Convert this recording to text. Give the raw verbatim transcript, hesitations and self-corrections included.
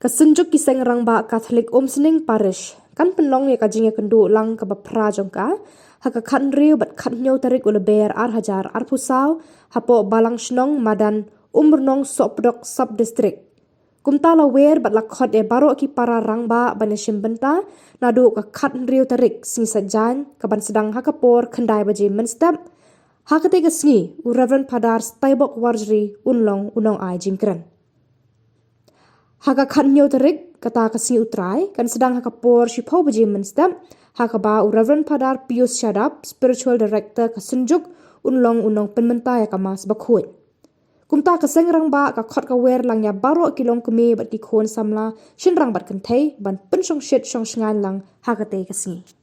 Ka Synjuk ki Seng Rangbah Katholik Umsning Parish kan pynlong ïa ka jingïakynduh lang kaba phra jong ka ha ka khathynriew bad khathynñiew tarik u Lber ar hajar arphew saw hapoh Balang Shnong, madan Umrnong, Sohpdok Sub-District. Kumta la wer bad la khot ïa baroh ki para rangbah ban ïashim bynta naduh ka khathynriew tarik, sngi Saitjaiñ, kaban sdang ha ka por khyndai baje mynstep. Ha katei ka sngi u Rev Phadar Staibok Warjri un long u nongai jingkren. Ha ka khathynñiew tarik, kata ka sngi U Trai, kan sdang ha ka por shiphew baje mynstep, ha kaba u Rev Phadar Pius Shadap, Spiritual Director ka Synjuk, un long u nongpynmynta ïa ka Mass bakhuid. Kumta ka Seng Rangbah ka khot ka wer lang ïa baroh ki longkmie bad ki khun samla shynrang bad kynthei ban pynshongshit shongshngaiñ lang ha katei ka sngi.